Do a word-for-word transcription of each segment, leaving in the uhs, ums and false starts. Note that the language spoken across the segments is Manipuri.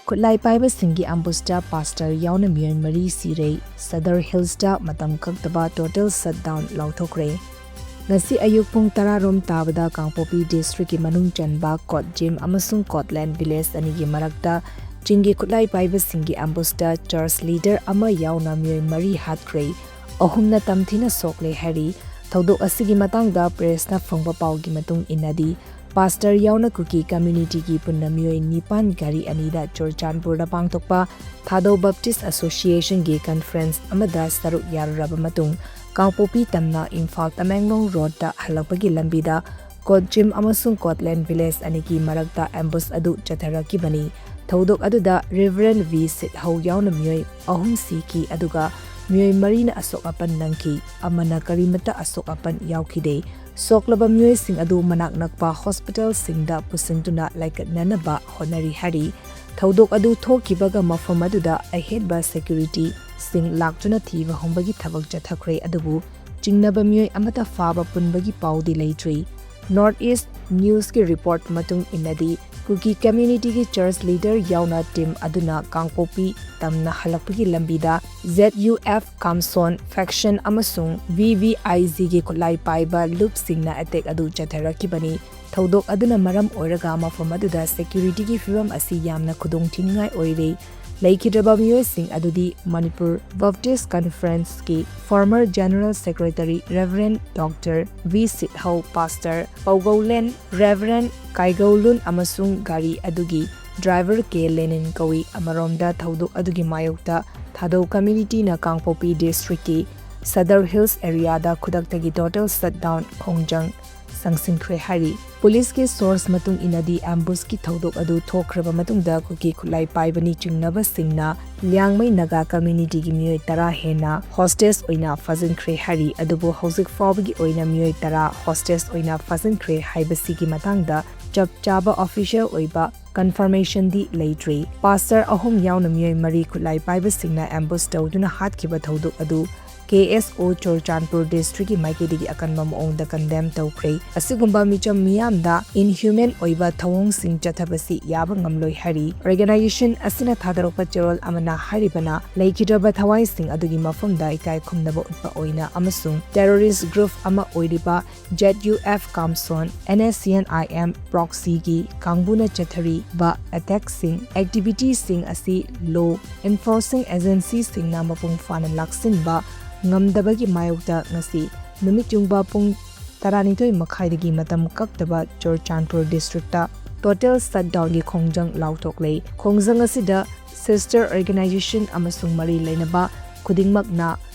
ꯈꯨꯠꯂꯥꯏ ꯄꯥꯏꯕꯁꯤꯡꯒꯤ ꯑꯦꯝꯕꯨꯁꯇ ꯄꯥꯁꯇꯔ ꯌꯥꯎꯅ ꯃꯤꯑꯣꯏ ꯃꯔꯤ ꯁꯤꯔꯦ꯫ ꯁꯗꯔ ꯍꯤꯜꯁꯇ ꯃꯇꯝ ꯀꯛꯇꯕ ꯇꯣꯇꯦꯜ ꯁꯠꯗꯥꯎꯟ ꯂꯥꯎꯊꯣꯛꯈ꯭ꯔꯦ꯫ ꯉꯁꯤ ꯑꯌꯨꯛ ꯄꯨꯡ ꯇꯔꯥ ꯔꯣꯝ ꯇꯥꯕꯗ ꯀꯥꯡꯄꯣꯛꯄꯤ ꯗꯤꯁꯇ꯭ꯔꯤꯛꯀꯤ ꯃꯅꯨꯡ ꯆꯟꯕ ꯀꯣꯠꯖꯤꯝ ꯑꯃꯁꯨꯡ ꯀꯣꯠꯂꯦꯟ ꯚꯤꯂꯦꯖ ꯑꯅꯤꯒꯤ ꯃꯔꯛꯇ ꯆꯤꯡꯒꯤ ꯈꯨꯠꯂꯥꯏ ꯄꯥꯏꯕꯁꯤꯡꯒꯤ ꯑꯦꯝꯕꯨꯁꯇ ꯆꯔꯆ ꯂꯤꯗꯔ ꯑꯃ ꯌꯥꯎꯅ ꯃꯤꯑꯣꯏ ꯃꯔꯤ ꯍꯥꯠꯈ꯭ꯔꯦ, ꯑꯍꯨꯝꯅ ꯇꯝꯊꯤꯅ ꯁꯣꯛꯂꯦ ꯍꯥꯏꯔꯤ꯫ ꯊꯧꯗꯣꯛ ꯑꯁꯤꯒꯤ ꯃꯇꯥꯡꯗ ꯄ꯭ꯔꯦꯁꯅ ꯐꯪꯕ ꯄꯥꯎꯒꯤ ꯃꯇꯨꯡ ꯏꯟꯅꯗꯤ, ꯄꯥꯁꯇꯔ ꯌꯥꯎꯅ ꯀꯨꯀꯤ ꯀꯝꯃ꯭ꯌꯨꯅꯤꯇꯤꯒꯤ ꯄꯨꯟꯅ ꯃꯤꯑꯣꯏ ꯅꯤꯄꯥꯟ ꯒꯥꯔꯤ ꯑꯅꯤꯗ ꯆꯨꯔꯆꯥꯟꯄꯨꯔꯗ ꯄꯥꯡꯊꯣꯛꯄ ꯊꯥꯗꯧ ꯕꯞꯇꯤꯁ ꯑꯦꯁꯣꯁꯤꯌꯦꯁꯟꯒꯤ ꯀꯟꯐꯔꯦꯟꯁ ꯑꯃꯗ ꯁꯔꯨꯛ ꯌꯥꯔꯨꯔꯕ ꯃꯇꯨꯡ, ꯀꯥꯡꯄꯣꯛꯄꯤ ꯇꯝꯅ ꯏꯝꯐꯥꯜ ꯇꯃꯦꯡꯂꯣꯡ ꯔꯣꯗꯇ ꯍꯜꯂꯛꯄꯒꯤ ꯂꯝꯕꯤꯗ ꯀꯣꯠꯖꯤꯝ ꯑꯃꯁꯨꯡ ꯀꯣꯠꯂꯦꯟ ꯚꯤꯂꯦꯖ ꯑꯅꯤꯒꯤ ꯃꯔꯛꯇ ꯑꯦꯝꯕꯨꯁ ꯑꯗꯨ ꯆꯠꯊꯔꯛꯈꯤꯕꯅꯤ꯫ ꯊꯧꯗꯣꯛ ꯑꯗꯨꯗ ꯔꯦꯚꯔꯦꯟ ꯚꯤ ꯁꯤꯠꯍꯧ ꯌꯥꯎꯅ ꯃꯤꯑꯣꯏ ꯑꯍꯨꯝ ꯁꯤꯈꯤ, ꯑꯗꯨꯒ ꯃꯤꯑꯣꯏ ꯃꯔꯤꯅ ꯑꯁꯣꯛ ꯑꯄꯟ ꯅꯪꯈꯤ, ꯑꯃꯅ ꯀꯔꯤꯃꯠꯇ ꯑꯁꯣꯛ ꯑꯄꯟ ꯌꯥꯎꯈꯤꯗꯦ꯫ ꯁꯣꯛꯂꯕ ꯃꯤꯑꯣꯏꯁꯤꯡ ꯑꯗꯨ ꯃꯅꯥꯛ ꯅꯛꯄ ꯍꯣꯁꯄꯤꯇꯥꯜꯁꯤꯡꯗ ꯄꯨꯁꯤꯟꯗꯨꯅ ꯂꯥꯏꯀꯠꯅꯅꯕ ꯍꯣꯠꯅꯔꯤ ꯍꯥꯏꯔꯤ꯫ ꯊꯧꯗꯣꯛ ꯑꯗꯨ ꯊꯣꯛꯈꯤꯕꯒ ꯃꯐꯝ ꯑꯗꯨꯗ ꯑꯍꯦꯟꯕ ꯁꯦꯀ꯭ꯌꯨꯔꯤꯇꯤꯁꯤꯡ ꯂꯥꯛꯇꯨꯅ ꯊꯤꯕ ꯍꯨꯝꯕꯒꯤ ꯊꯕꯛ ꯆꯠꯊꯈ꯭ꯔꯦ, ꯑꯗꯨꯕꯨ ꯆꯤꯡꯅꯕ ꯃꯤꯑꯣꯏ ꯑꯃꯠꯇ ꯐꯥꯕ ꯄꯨꯟꯕꯒꯤ ꯄꯥꯎꯗꯤ ꯂꯩꯇ꯭ꯔꯤ꯫ ꯅꯣꯔꯠ ꯏꯁ ꯅ꯭ꯌꯨꯁꯀꯤ ꯔꯤꯄꯣꯔꯠ ꯃꯇꯨꯡ ꯏꯟꯅꯗꯤ, ꯀꯨꯀꯤ ꯀꯝꯃ꯭ꯌꯨꯅꯤꯇꯤꯒꯤ ꯆꯔꯆ ꯂꯤꯗꯔ ꯌꯥꯎꯅ ꯇꯤꯝ ꯑꯗꯨꯅ ꯀꯥꯡꯄꯣꯛꯄꯤ ꯇꯝꯅ ꯍꯜꯂꯛꯄꯒꯤ ꯂꯝꯕꯤꯗ ꯖꯦꯗ ꯌꯨ ꯑꯦꯐ ꯀꯥꯝꯁꯣꯟ ꯐꯦꯛꯁꯟ ꯑꯃꯁꯨꯡ ꯚꯤ ꯚꯤ ꯑꯥꯏ ꯖꯤꯒꯤ ꯈꯨꯠꯂꯥꯏ ꯄꯥꯏꯕ ꯂꯨꯞꯁꯤꯡꯅ ꯑꯦꯇꯦꯛ ꯑꯗꯨ ꯆꯠꯊꯔꯛꯈꯤꯕꯅꯤ꯫ ꯊꯧꯗꯣꯛ ꯑꯗꯨꯅ ꯃꯔꯝ ꯑꯣꯏꯔꯒ ꯃꯐꯝ ꯑꯗꯨꯗ ꯁꯦꯀ꯭ꯌꯨꯔꯤꯇꯤꯒꯤ ꯐꯤꯚꯝ ꯑꯁꯤ ꯌꯥꯝꯅ ꯈꯨꯗꯣꯡꯊꯤꯅꯤꯡꯉꯥꯏ ꯑꯣꯏꯔꯦ꯫ ꯂꯩꯈꯤꯗ꯭ꯔꯕ ꯃꯤꯑꯣꯏꯁꯤꯡ ꯑꯗꯨꯗꯤ ꯃꯅꯤꯄꯨꯔ ꯕꯞꯇꯤꯁ ꯀꯟꯐꯔꯦꯟꯁꯀꯤ former general secretary reverend doctor V Sithou, pastor Paogoulen, reverend Kaigoulun ꯑꯃꯁꯨꯡ ꯒꯥꯔꯤ ꯑꯗꯨꯒꯤ ꯗ꯭ꯔꯥꯏꯚꯔ ꯀꯦ ꯂꯦꯅꯤꯟ ꯀꯧꯏ꯫ ꯑꯃꯔꯣꯝꯗ ꯊꯧꯗꯣꯛ ꯑꯗꯨꯒꯤ ꯃꯥꯌꯣꯛꯇ ꯊꯥꯗꯧ ꯀꯝꯃ꯭ꯌꯨꯅꯤꯇꯤꯅ ꯀꯥꯡꯄꯣꯛꯄꯤ ꯗꯤꯁꯇ꯭ꯔꯤꯛꯀꯤ ꯁꯗꯔ ꯍꯤꯜꯁ ꯑꯦꯔꯤꯌꯥꯗ ꯈꯨꯗꯛꯇꯒꯤ ꯇꯣꯇꯦꯜ ꯁꯠꯗꯥꯎꯟ ꯈꯣꯡꯖꯪ ꯆꯪꯁꯤꯟꯈ꯭ꯔꯦ ꯍꯥꯏꯔꯤ꯫ ꯄꯨꯂꯤꯁꯀꯤ ꯁꯣꯔꯁ ꯃꯇꯨꯡ ꯏꯟꯅꯗꯤ, ꯑꯦꯝꯕꯨꯁꯀꯤ ꯊꯧꯗꯣꯛ ꯑꯗꯨ ꯊꯣꯛꯈ꯭ꯔꯕ ꯃꯇꯨꯡꯗ ꯀꯨꯀꯤ ꯈꯨꯠꯂꯥꯏ ꯄꯥꯏꯕꯅꯤ ꯆꯤꯡꯅꯕꯁꯤꯡꯅ ꯂꯤꯌꯥꯡꯃꯩ ꯅꯥꯒꯥ ꯀꯝꯃ꯭ꯌꯨꯅꯤꯇꯤꯒꯤ ꯃꯤꯑꯣꯏ ꯇꯔꯥ ꯍꯦꯟꯅ ꯍꯣꯁꯇꯦꯖ ꯑꯣꯏꯅ ꯐꯥꯖꯤꯟꯈ꯭ꯔꯦ ꯍꯥꯏꯔꯤ꯫ ꯑꯗꯨꯕꯨ ꯍꯧꯖꯤꯛ ꯐꯥꯎꯕꯒꯤ ꯑꯣꯏꯅ ꯃꯤꯑꯣꯏ ꯇꯔꯥ ꯍꯣꯁꯇꯦꯖ ꯑꯣꯏꯅ ꯐꯥꯖꯤꯟꯈ꯭ꯔꯦ ꯍꯥꯏꯕꯁꯤꯒꯤ ꯃꯇꯥꯡꯗ ꯆꯞ ꯆꯥꯕ ꯑꯣꯐꯤꯁꯤꯌꯦꯜ ꯑꯣꯏꯕ ꯀꯟꯐꯔꯃꯦꯁꯟꯗꯤ ꯂꯩꯇ꯭ꯔꯤ꯫ ꯄꯥꯁꯇꯔ ꯑꯍꯨꯝ ꯌꯥꯎꯅ ꯃꯤꯑꯣꯏ ꯃꯔꯤ ꯈꯨꯠꯂꯥꯏ ꯄꯥꯏꯕꯁꯤꯡꯅ ꯑꯦꯝꯕꯨꯁ ꯇꯧꯗꯨꯅ ꯍꯥꯠꯈꯤꯕ ꯊꯧꯗꯣꯛ ꯑꯗꯨ ꯀꯦ ꯑꯦꯁ ꯑꯣ ꯆꯨꯔꯆꯥꯟꯄꯨꯔ ꯗꯤꯁꯇ꯭ꯔꯤꯛꯀꯤ ꯃꯥꯏꯀꯩꯗꯒꯤ ꯑꯀꯟꯕ ꯃꯑꯣꯡꯗ ꯀꯟꯗꯦꯝ ꯇꯧꯈ꯭ꯔꯦ꯫ ꯑꯁꯤꯒꯨꯝꯕ ꯃꯤꯆꯝ ꯃꯤꯌꯥꯝꯗ ꯏꯟꯍ꯭ꯌꯨꯃꯦꯟ ꯑꯣꯏꯕ ꯊꯧꯑꯣꯡꯁꯤꯡ ꯆꯠꯊꯕꯁꯤ ꯌꯥꯕ ꯉꯝꯂꯣꯏ ꯍꯥꯏꯔꯤ꯫ ꯑꯣꯔꯒꯅꯥꯏꯖꯦꯁꯟ ꯑꯁꯤꯅ ꯊꯥꯗꯣꯔꯛꯄ ꯆꯦꯔꯣꯜ ꯑꯃꯅ ꯍꯥꯏꯔꯤꯕꯅ ꯂꯩꯈꯤꯗ꯭ꯔꯕ ꯊꯋꯥꯏꯁꯤꯡ ꯑꯗꯨꯒꯤ ꯃꯐꯝꯗ ꯏꯀꯥꯏ ꯈꯨꯝꯅꯕ ꯎꯠꯄ ꯑꯣꯏꯅ ꯑꯃꯁꯨꯡ ꯇꯦꯔꯣꯔꯤꯁ꯭ꯠ ꯒ꯭ꯔꯨꯞ ꯑꯃ ꯑꯣꯏꯔꯤꯕ Z U F Kamson, N S C N ꯑꯥꯏ ꯑꯦꯝ ꯄ꯭ꯔꯣꯛꯁꯤꯒꯤ ꯀꯥꯡꯕꯨꯅ ꯆꯠꯊꯔꯤꯕ ꯑꯦꯇꯦꯛꯁꯤꯡ, ꯑꯦꯛꯇꯤꯚꯤꯇꯤꯁꯤꯡ ꯑꯁꯤ ꯂꯣ ꯏꯟꯐꯣꯔꯁꯤꯡ ꯑꯦꯖꯦꯟꯁꯤꯁꯤꯡꯅ ꯃꯄꯨꯡ ꯐꯥꯅ ꯂꯥꯛꯁꯤꯟꯕ ꯉꯝꯗꯕꯒꯤ ꯃꯥꯌꯣꯛꯇ ꯉꯁꯤ ꯅꯨꯃꯤꯠ ꯌꯨꯡꯕ ꯄꯨꯡ ꯇꯔꯥꯅꯤꯊꯣꯏ ꯃꯈꯥꯏꯗꯒꯤ ꯃꯇꯝ ꯀꯛꯇꯕ ꯆꯨꯔꯆꯥꯟꯄꯨꯔ ꯗꯤꯁꯇ꯭ꯔꯤꯛꯇ ꯇꯣꯇꯦꯜ ꯁꯠꯗꯥꯎꯟꯒꯤ ꯈꯣꯡꯖꯪ ꯂꯥꯎꯊꯣꯛꯂꯦ꯫ ꯈꯣꯡꯖꯪ ꯑꯁꯤꯗ ꯁꯤꯁꯇꯔ ꯑꯣꯔꯒꯅꯥꯏꯖꯦꯁꯟ ꯑꯃꯁꯨꯡ ꯃꯔꯤ ꯂꯩꯅꯕ ꯈꯨꯗꯤꯡꯃꯛꯅ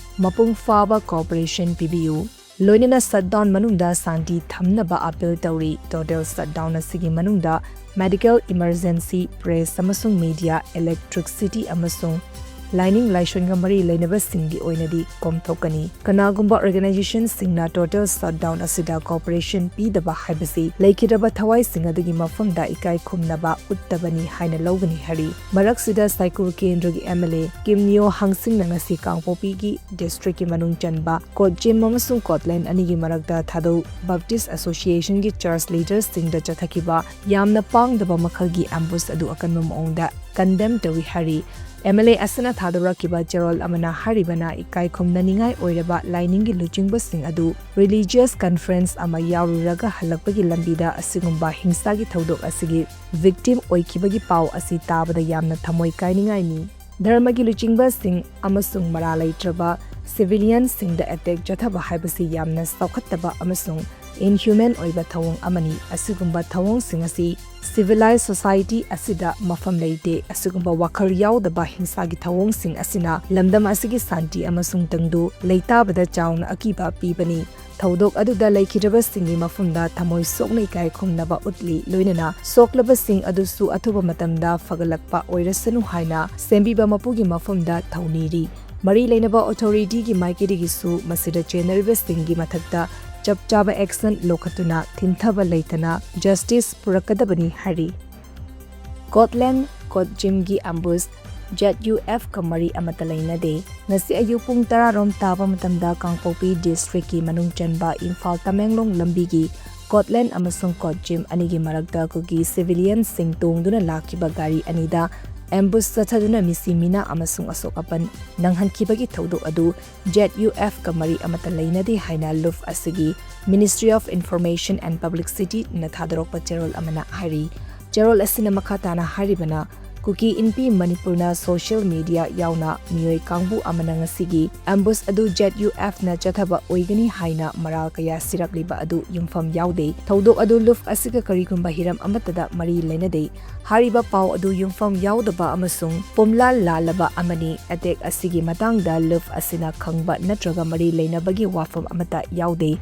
ꯃꯄꯨꯡ ꯐꯥꯕ ꯀꯣꯑꯣꯄꯔꯦꯁꯟ ꯄꯤꯕꯤꯌꯨ꯫ ꯂꯣꯏꯅꯅ ꯁꯠꯗꯥꯎꯟ ꯃꯅꯨꯡꯗ ꯁꯥꯟꯇꯤ ꯊꯝꯅꯕ ꯑꯄꯤꯜ ꯇꯧꯔꯤ꯫ ꯇꯣꯇꯦꯜ ꯁꯠꯗꯥꯎꯟ ꯑꯁꯤꯒꯤ ꯃꯅꯨꯡꯗ ꯃꯦꯗꯤꯀꯦꯜ ꯏꯃꯔꯖꯦꯟꯁꯤ, ꯄ꯭ꯔꯦꯁ ꯑꯃꯁꯨꯡ ꯃꯤꯗꯤꯌꯥ, ꯏꯂꯦꯛꯇ꯭ꯔꯤꯛꯁꯤꯇꯤ ꯑꯃꯁꯨꯡ ꯂꯥꯏꯅꯤꯡ ꯂꯥꯏꯁꯣꯟꯒ ꯃꯔꯤ ꯂꯩꯅꯕꯁꯤꯡꯒꯤ ꯑꯣꯏꯅꯗꯤ ꯀꯣꯝꯊꯣꯛꯀꯅꯤ꯫ ꯀꯅꯥꯒꯨꯝꯕ ꯑꯣꯔꯒꯅꯥꯏꯖꯦꯁꯟꯁꯤꯡꯅ ꯇꯣꯇꯦꯜ ꯁꯠꯗꯥꯎꯟ ꯑꯁꯤꯗ ꯀꯣꯑꯣꯄꯔꯦꯁꯟ ꯄꯤꯗꯕ ꯍꯥꯏꯕꯁꯤ ꯂꯩꯈꯤꯗ꯭ꯔꯕ ꯊꯋꯥꯏꯁꯤꯡ ꯑꯗꯨꯒꯤ ꯃꯐꯝꯗ ꯏꯀꯥꯏ ꯈꯨꯝꯅꯕ ꯎꯠꯇꯕꯅꯤ ꯍꯥꯏꯅ ꯂꯧꯒꯅꯤ ꯍꯥꯏꯔꯤ꯫ ꯃꯔꯛꯁꯤꯗ ꯁꯥꯏꯀꯨꯜ ꯀꯦꯟꯗ꯭ꯔꯒꯤ ꯑꯦꯝ ꯑꯦꯜ ꯑꯦ ꯀꯤꯝ ꯅꯤꯌꯣ ꯍꯥꯡꯁꯤꯡꯅ ꯉꯁꯤ ꯀꯥꯡꯄꯣꯛꯄꯤꯒꯤ ꯗꯤꯁꯇ꯭ꯔꯤꯛꯀꯤ ꯃꯅꯨꯡ ꯆꯟꯕ ꯀꯣꯠꯖꯤꯝ ꯑꯃꯁꯨꯡ ꯀꯣꯠꯂꯦꯟ ꯑꯅꯤꯒꯤ ꯃꯔꯛꯇ ꯊꯥꯗꯧ ꯕꯞꯇꯤꯁ ꯑꯦꯁꯣꯁꯤꯌꯦꯁꯟꯒꯤ ꯆꯔꯆ ꯂꯤꯗꯔꯁꯤꯡꯗ ꯆꯠꯊꯈꯤꯕ ꯌꯥꯝꯅ ꯄꯥꯡꯗꯕ ꯃꯈꯜꯒꯤ ꯑꯦꯝꯕꯨꯁ ꯑꯗꯨ ꯑꯀꯟꯕ ꯃꯑꯣꯡꯗ ꯀꯟꯗꯦꯝ ꯇꯧꯏ ꯍꯥꯏꯔꯤ꯫ ꯑꯦꯝ ꯑꯦꯜ ꯑꯦ ꯑꯁꯤꯅ ꯊꯥꯗꯣꯔꯛꯈꯤꯕ ꯆꯦꯔꯣꯜ ꯑꯃꯅ ꯍꯥꯏꯔꯤꯕꯅ ꯏꯀꯥꯏ ꯈꯨꯝꯅꯅꯤꯡꯉꯥꯏ ꯑꯣꯏꯔꯕ ꯂꯥꯏꯅꯤꯡꯒꯤ ꯂꯨꯆꯤꯡꯕꯁꯤꯡ ꯑꯗꯨ ꯔꯤꯂꯤꯖꯤꯌꯁ ꯀꯟꯐꯔꯦꯟꯁ ꯑꯃ ꯌꯥꯎꯔꯨꯔꯒ ꯍꯜꯂꯛꯄꯒꯤ ꯂꯝꯕꯤꯗ ꯑꯁꯤꯒꯨꯝꯕ ꯍꯤꯡꯁꯥꯒꯤ ꯊꯧꯗꯣꯛ ꯑꯁꯤꯒꯤ ꯚꯤꯛꯇꯤꯝ ꯑꯣꯏꯈꯤꯕꯒꯤ ꯄꯥꯎ ꯑꯁꯤ ꯇꯥꯕꯗ ꯌꯥꯝꯅ ꯊꯃꯣꯏ ꯀꯥꯏꯅꯤꯡꯉꯥꯏꯅꯤ꯫ ꯙꯔꯃꯒꯤ ꯂꯨꯆꯤꯡꯕꯁꯤꯡ ꯑꯃꯁꯨꯡ ꯃꯔꯥ ꯂꯩꯇ꯭ꯔꯕ ꯁꯤꯚꯤꯂꯤꯌꯟꯁꯤꯡꯗ ꯑꯦꯇꯦꯛ ꯆꯠꯊꯕ ꯍꯥꯏꯕꯁꯤ ꯌꯥꯝꯅ ꯆꯥꯎꯈꯠꯇꯕ ꯑꯃꯁꯨꯡ ꯏꯟꯍ꯭ꯌꯨꯃꯦꯟ ꯑꯣꯏꯕ ꯊꯧꯑꯣꯡ ꯑꯃꯅꯤ꯫ ꯑꯁꯤꯒꯨꯝꯕ ꯊꯧꯑꯣꯡꯁꯤꯡ ꯑꯁꯤ ꯁꯤꯚꯤꯂꯥꯏꯖ ꯁꯣꯁꯥꯏꯇꯤ ꯑꯁꯤꯗ ꯃꯐꯝ ꯂꯩꯇꯦ꯫ ꯑꯁꯤꯒꯨꯝꯕ ꯋꯥꯈꯜ ꯌꯥꯎꯗꯕ ꯍꯤꯡꯁꯥꯒꯤ ꯊꯧꯑꯣꯡꯁꯤꯡ ꯑꯁꯤꯅ ꯂꯝꯗꯝ ꯑꯁꯤꯒꯤ ꯁꯥꯟꯇꯤ ꯑꯃꯁꯨꯡ ꯇꯪꯗꯨ ꯂꯩꯇꯥꯕꯗ ꯆꯥꯎꯅ ꯑꯀꯤꯕ ꯄꯤꯕꯅꯤ꯫ ꯊꯧꯗꯣꯛ ꯑꯗꯨꯗ ꯂꯩꯈꯤꯗ꯭ꯔꯕꯁꯤꯡꯒꯤ ꯃꯐꯝꯗ ꯊꯃꯣꯏ ꯁꯣꯛꯅ ꯏꯀꯥꯏ ꯈꯨꯝꯅꯕ ꯎꯠꯂꯤ, ꯂꯣꯏꯅꯅ ꯁꯣꯛꯂꯕꯁꯤꯡ ꯑꯗꯨꯁꯨ ꯑꯊꯨꯕ ꯃꯇꯝꯗ ꯐꯒꯠꯂꯛꯄ ꯑꯣꯏꯔꯁꯅꯨ ꯍꯥꯏꯅ ꯁꯦꯝꯕꯤꯕ ꯃꯄꯨꯒꯤ ꯃꯐꯝꯗ ꯊꯧꯅꯤꯔꯤ꯫ ꯃꯔꯤ ꯂꯩꯅꯕ ꯑꯣꯊꯣꯔꯤꯇꯤꯒꯤ ꯃꯥꯏꯀꯩꯗꯒꯤꯁꯨ ꯃꯁꯤꯗ ꯆꯦꯟꯅꯔꯤꯕꯁꯤꯡꯒꯤ ꯃꯊꯛꯇ ꯆꯞ ꯆꯥꯕ ꯑꯦꯛꯁꯟ ꯂꯧꯈꯠꯇꯨꯅ ꯊꯤꯡꯊꯕ ꯂꯩꯇꯅ ꯖꯁꯇꯤꯁ ꯄꯨꯔꯛꯀꯗꯕꯅꯤ ꯍꯥꯏꯔꯤ꯫ ꯀꯣꯠꯂꯦꯟ ꯀꯣꯠꯖꯤꯝꯒꯤ ꯑꯦꯝꯕꯨꯁ ꯖꯦꯠ ꯌꯨ ꯑꯦꯐꯀ ꯃꯔꯤ ꯑꯃꯠꯇ ꯂꯩꯅꯗꯦ꯫ ꯉꯁꯤ ꯑꯌꯨꯛ ꯄꯨꯡ ꯇꯔꯥ ꯔꯣꯝ ꯇꯥꯕ ꯃꯇꯝꯗ ꯀꯥꯡꯄꯣꯛꯄꯤ ꯗꯤꯁꯇ꯭ꯔꯤꯛꯀꯤ ꯃꯅꯨꯡ ꯆꯟꯕ ꯏꯝꯐꯥꯜ ꯇꯃꯦꯡꯂꯣꯡ ꯂꯝꯕꯤꯒꯤ ꯀꯣꯠꯂꯦꯟ ꯑꯃꯁꯨꯡ ꯀꯣꯠꯆꯤꯝ ꯑꯅꯤꯒꯤ ꯃꯔꯛꯇ ꯀꯨꯀꯤ ꯁꯤꯚꯤꯂꯤꯌꯟꯁꯤꯡ ꯇꯣꯡꯗꯨꯅ ꯂꯥꯛꯈꯤꯕ ꯒꯥꯔꯤ ꯑꯅꯤꯗ ꯑꯦꯝꯕꯨꯁ ꯆꯠꯊꯗꯨꯅ ꯃꯤꯁꯤ ꯃꯤꯅꯥ ꯑꯃꯁꯨꯡ ꯑꯁꯣꯛ ꯑꯄꯟ ꯅꯪꯍꯟꯈꯤꯕꯒꯤ ꯊꯧꯗꯣꯛ ꯑꯗꯨ ꯖꯦꯠ ꯌꯨ ꯑꯦꯐꯀ ꯃꯔꯤ ꯑꯃꯠꯇ ꯂꯩꯅꯗꯦ ꯍꯥꯏꯅ ꯂꯨꯐ ꯑꯁꯤꯒꯤ Ministry of Information and Publicity ꯅ ꯊꯥꯗꯣꯔꯛꯄ ꯆꯦꯔꯣꯜ ꯑꯃꯅ ꯍꯥꯏꯔꯤ꯫ ꯆꯦꯔꯣꯜ ꯑꯁꯤꯅ ꯃꯈꯥ ꯇꯥꯅ ꯍꯥꯏꯔꯤꯕꯅ, ꯀꯨꯀꯤ ꯏꯟꯄꯤ ꯃꯅꯤꯄꯨꯔꯅ ꯁꯣꯁꯤꯌꯦꯜ ꯃꯤꯗꯤꯌꯥ ꯌꯥꯎꯅ ꯃꯤꯑꯣꯏ ꯀꯥꯡꯕꯨ ꯑꯃꯅ ꯉꯁꯤꯒꯤ ꯑꯦꯝꯕꯨꯁ ꯑꯗꯨ ꯖꯦꯠ ꯌꯨ ꯑꯦꯐꯅ ꯆꯠꯊꯕ ꯑꯣꯏꯒꯅꯤ ꯍꯥꯏꯅ ꯃꯔꯥꯜ ꯀꯌꯥ ꯁꯤꯔꯛꯂꯤꯕ ꯑꯗꯨ ꯌꯨꯝꯐꯝ ꯌꯥꯎꯗꯦ꯫ ꯊꯧꯗꯣꯛ ꯑꯗꯨ ꯂꯨꯐ ꯑꯁꯤꯒ ꯀꯔꯤꯒꯨꯝꯕ ꯍꯤꯔꯝ ꯑꯃꯠꯇꯗ ꯃꯔꯤ ꯂꯩꯅꯗꯦ꯫ ꯍꯥꯏꯔꯤꯕ ꯄꯥꯎ ꯑꯗꯨ ꯌꯨꯝꯐꯝ ꯌꯥꯎꯗꯕ ꯑꯃꯁꯨꯡ ꯄꯨꯝꯂꯥꯜ ꯂꯥꯜꯂꯕ ꯑꯃꯅꯤ꯫ ꯑꯦꯇꯦꯛ ꯑꯁꯤꯒꯤ ꯃꯇꯥꯡꯗ ꯂꯨꯐ ꯑꯁꯤꯅ ꯈꯪꯕ ꯅꯠꯇ꯭ꯔꯒ ꯃꯔꯤ ꯂꯩꯅꯕꯒꯤ ꯋꯥꯐꯝ ꯑꯃꯠꯇ ꯌꯥꯎꯗꯦ꯫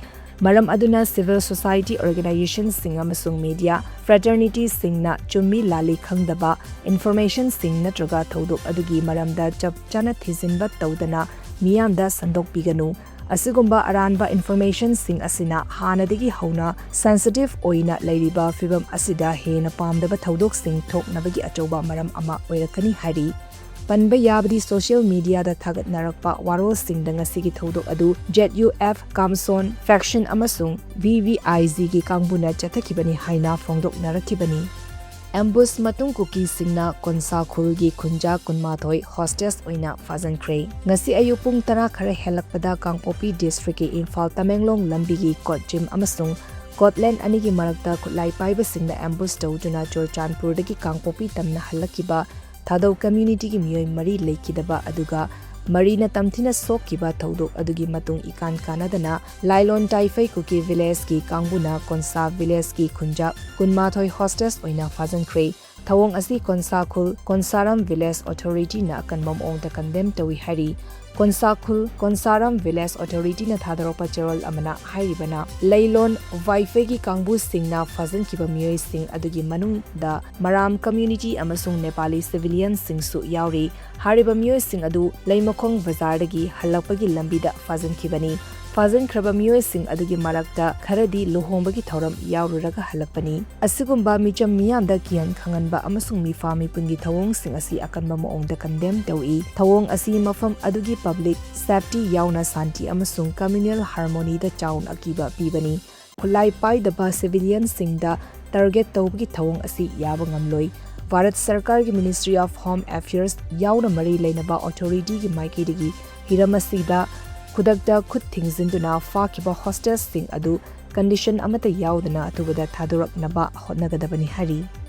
ꯃꯔꯝ ꯑꯗꯨꯅ ꯁꯤꯚꯤꯜ ꯁꯣꯁꯥꯏꯇꯤ ꯑꯣꯔꯒꯅꯥꯏꯖꯦꯁꯟꯁꯤꯡ ꯑꯃꯁꯨꯡ ꯃꯤꯗꯤꯌꯥ ꯐ꯭ꯔꯦꯇꯔꯅꯤꯇꯤꯁꯤꯡꯅ ꯆꯨꯝꯃꯤ ꯂꯥꯜꯂꯤ ꯈꯪꯗꯕ ꯏꯟꯐꯣꯔꯃꯦꯁꯟꯁꯤꯡ ꯅꯠꯇ꯭ꯔꯒ ꯊꯧꯗꯣꯛ ꯑꯗꯨꯒꯤ ꯃꯔꯝꯗ ꯆꯞ ꯆꯥꯅ ꯊꯤꯖꯤꯟꯕ ꯇꯧꯗꯅ ꯃꯤꯌꯥꯝꯗ ꯁꯟꯗꯣꯛꯄꯤꯒꯅꯨ꯫ ꯑꯁꯤꯒꯨꯝꯕ ꯑꯔꯥꯟꯕ ꯏꯟꯐꯣꯔꯃꯦꯁꯟꯁꯤꯡ ꯑꯁꯤꯅ ꯍꯥꯟꯅꯗꯒꯤ ꯍꯧꯅ ꯁꯦꯟꯁꯤꯇꯤꯚ ꯑꯣꯏꯅ ꯂꯩꯔꯤꯕ ꯐꯤꯚꯝ ꯑꯁꯤꯗ ꯍꯦꯟꯅ ꯄꯥꯝꯗꯕ ꯊꯧꯗꯣꯛꯁꯤꯡ ꯊꯣꯛꯅꯕꯒꯤ ꯑꯆꯧꯕ ꯃꯔꯝ ꯑꯃ ꯑꯣꯏꯔꯛꯀꯅꯤ ꯍꯥꯏꯔꯤ꯫ ꯄꯟꯕ ꯌꯥꯕꯗꯤ, ꯁꯣꯁꯤꯌꯦꯜ ꯃꯤꯗꯤꯌꯥꯗ ꯊꯥꯒꯠꯅꯔꯛꯄ ꯋꯥꯔꯣꯜꯁꯤꯡꯗ ꯉꯁꯤꯒꯤ ꯊꯧꯗꯣꯛ ꯑꯗꯨ ꯖꯦꯠ ꯌꯨ ꯑꯦꯐ ꯀꯥꯝꯁꯣꯟ ꯐꯦꯛꯁꯟ ꯑꯃꯁꯨꯡ ꯚꯤ ꯚꯤ ꯑꯥꯏ ꯖꯤꯒꯤ ꯀꯥꯡꯕꯨꯅ ꯆꯠꯊꯈꯤꯕꯅꯤ ꯍꯥꯏꯅ ꯐꯣꯡꯗꯣꯛꯅꯔꯛꯈꯤꯕꯅꯤ꯫ ꯑꯦꯝꯕꯨꯁ ꯃꯇꯨꯡ ꯀꯨꯀꯤꯁꯤꯡꯅ ꯀꯣꯟꯁꯥ ꯈꯨꯜꯒꯤ ꯈꯨꯟꯖꯥ ꯀꯨꯟꯃꯥꯊꯣꯏ ꯍꯣꯁꯇꯦꯖ ꯑꯣꯏꯅ ꯐꯥꯖꯤꯟꯈ꯭ꯔꯦ꯫ ꯉꯁꯤ ꯑꯌꯨꯛ ꯄꯨꯡ ꯇꯔꯥ ꯈꯔ ꯍꯦꯜꯂꯛꯄꯗ ꯀꯥꯡꯄꯣꯛꯄꯤ ꯗꯤꯁꯇ꯭ꯔꯤꯛꯀꯤ ꯏꯝꯐꯥꯜ ꯇꯃꯦꯡꯂꯣꯡ ꯂꯝꯕꯤꯒꯤ ꯀꯣꯠꯆꯤꯝ ꯑꯃꯁꯨꯡ ꯀꯣꯠꯂꯦꯟ ꯑꯅꯤꯒꯤ ꯃꯔꯛꯇ ꯈꯨꯠꯂꯥꯏ ꯄꯥꯏꯕꯁꯤꯡꯅ ꯑꯦꯝꯕꯨꯁ ꯇꯧꯗꯨꯅ ꯆꯨꯔꯆꯥꯟꯄꯨꯔꯗꯒꯤ ꯀꯥꯡꯄꯣꯛꯄꯤ ꯇꯝꯅ ꯍꯜꯂꯛꯈꯤꯕ ꯊꯥꯗꯧ ꯀꯝꯃ꯭ꯌꯨꯅꯤꯇꯤꯒꯤ ꯃꯤꯑꯣꯏ ꯃꯔꯤ ꯂꯩꯈꯤꯗꯕ ꯑꯗꯨꯒ ꯃꯔꯤꯅ ꯇꯝꯊꯤꯅ ꯁꯣꯛꯈꯤꯕ ꯊꯧꯗꯣꯛ ꯑꯗꯨꯒꯤ ꯃꯇꯨꯡ ꯏꯀꯥꯟ ꯀꯥꯟꯅꯗꯅ ꯂꯥꯏꯂꯣꯟ ꯇꯥꯏꯐꯩ ꯀꯨꯀꯤ ꯚꯤꯂꯦꯖꯀꯤ ꯀꯥꯡꯕꯨꯅ ꯀꯣꯟꯁꯥ ꯚꯤꯂꯦꯖꯀꯤ ꯈꯨꯟꯖꯥ ꯀꯨꯟꯃꯥꯊꯣꯏ ꯍꯣꯁꯇꯦꯖ ꯑꯣꯏꯅ ꯐꯥꯖꯤꯟꯈ꯭ꯔꯦ꯫ ꯊꯧꯑꯣꯡ ꯑꯁꯤ ꯀꯣꯟꯁꯥ ꯈꯨꯜ ꯀꯣꯟꯁꯥꯔꯥꯝ ꯚꯤꯂꯦꯖ ꯑꯣꯊꯣꯔꯤꯇꯤꯅ ꯑꯀꯟꯕ ꯃꯑꯣꯡꯗ ꯀꯟꯗꯦꯝ ꯇꯧꯏ ꯍꯥꯏꯔꯤ꯫ ꯀꯣꯟꯁꯥ ꯈꯨꯜ ꯀꯣꯟꯁꯥꯔꯥꯝ ꯚꯤꯂꯦꯖ ꯑꯣꯊꯣꯔꯤꯇꯤꯅ ꯊꯥꯗꯣꯔꯛꯄ ꯆꯦꯔꯣꯜ ꯑꯃꯅ ꯍꯥꯏꯔꯤꯕꯅ, ꯂꯩꯂꯣꯟ ꯋꯥꯏꯐꯩꯒꯤ ꯀꯥꯡꯕꯨꯁꯤꯡꯅ ꯐꯥꯖꯤꯟꯈꯤꯕ ꯃꯤꯑꯣꯏꯁꯤꯡ ꯑꯗꯨꯒꯤ ꯃꯅꯨꯡꯗ ꯃꯔꯥꯝ ꯀꯝꯃ꯭ꯌꯨꯅꯤꯇꯤ ꯑꯃꯁꯨꯡ ꯅꯦꯄꯥꯂꯤ ꯁꯤꯚꯤꯂꯤꯌꯟꯁꯤꯡꯁꯨ ꯌꯥꯎꯔꯤ꯫ ꯍꯥꯏꯔꯤꯕ ꯃꯤꯑꯣꯏꯁꯤꯡ ꯑꯗꯨ ꯂꯩꯃꯈꯣꯡ ꯕꯖꯥꯔꯗꯒꯤ ꯍꯜꯂꯛꯄꯒꯤ ꯂꯝꯕꯤꯗ ꯐꯥꯖꯤꯟꯈꯤꯕꯅꯤ꯫ ꯐꯥꯖꯤꯟꯈ꯭ꯔꯕ ꯃꯤꯑꯣꯏꯁꯤꯡ ꯑꯗꯨꯒꯤ ꯃꯔꯛꯇ ꯈꯔꯗꯤ ꯂꯨꯍꯣꯡꯕꯒꯤ ꯊꯧꯔꯝ ꯌꯥꯎꯔꯨꯔꯒ ꯍꯜꯂꯛꯄꯅꯤ꯫ ꯑꯁꯤꯒꯨꯝꯕ ꯃꯤꯆꯝ ꯃꯤꯌꯥꯝꯗ ꯀꯤꯍꯟ ꯈꯪꯍꯟꯕ ꯑꯃꯁꯨꯡ ꯃꯤꯐꯥ ꯃꯤꯄꯨꯟꯒꯤ ꯊꯧꯑꯣꯡꯁꯤꯡ ꯑꯁꯤ ꯑꯀꯟꯕ ꯃꯑꯣꯡꯗ condemn ꯇꯧꯏ꯫ ꯊꯧꯑꯣꯡ ꯑꯁꯤ ꯃꯐꯝ ꯑꯗꯨꯒꯤ public safety ꯌꯥꯎꯅ ꯁꯥꯟꯇꯤ ꯑꯃꯁꯨꯡ communal harmony ꯗ ꯆꯥꯎꯅ ꯑꯀꯤꯕ ꯄꯤꯕꯅꯤ꯫ ꯈꯨꯠꯂꯥꯏ ꯄꯥꯏꯗꯕ civilian ꯁꯤꯡꯗ target ꯇꯧꯕꯒꯤ ꯊꯧꯑꯣꯡ ꯑꯁꯤ ꯌꯥꯕ ꯉꯝꯂꯣꯏ꯫ ꯚꯥꯔꯠ ꯁꯔꯀꯥꯔꯒꯤ Ministry of Home Affairs ꯌꯥꯎꯅ ꯃꯔꯤ ꯂꯩꯅꯕ authority ꯒꯤ ꯃꯥꯏꯀꯩꯗꯒꯤ ꯍꯤꯔꯝ ꯑꯁꯤꯗ ꯈꯨꯗꯛꯇ ꯈꯨꯠ ꯊꯤꯡꯖꯤꯟꯗꯨꯅ ꯐꯥꯈꯤꯕ hostage ꯁꯤꯡ ꯑꯗꯨ condition ꯑꯃꯠꯇ ꯌꯥꯎꯗꯅ ꯑꯊꯨꯕꯗ ꯊꯥꯗꯣꯔꯛꯅꯕ ꯍꯣꯠꯅꯒꯗꯕꯅꯤ ꯍꯥꯏꯔꯤ꯫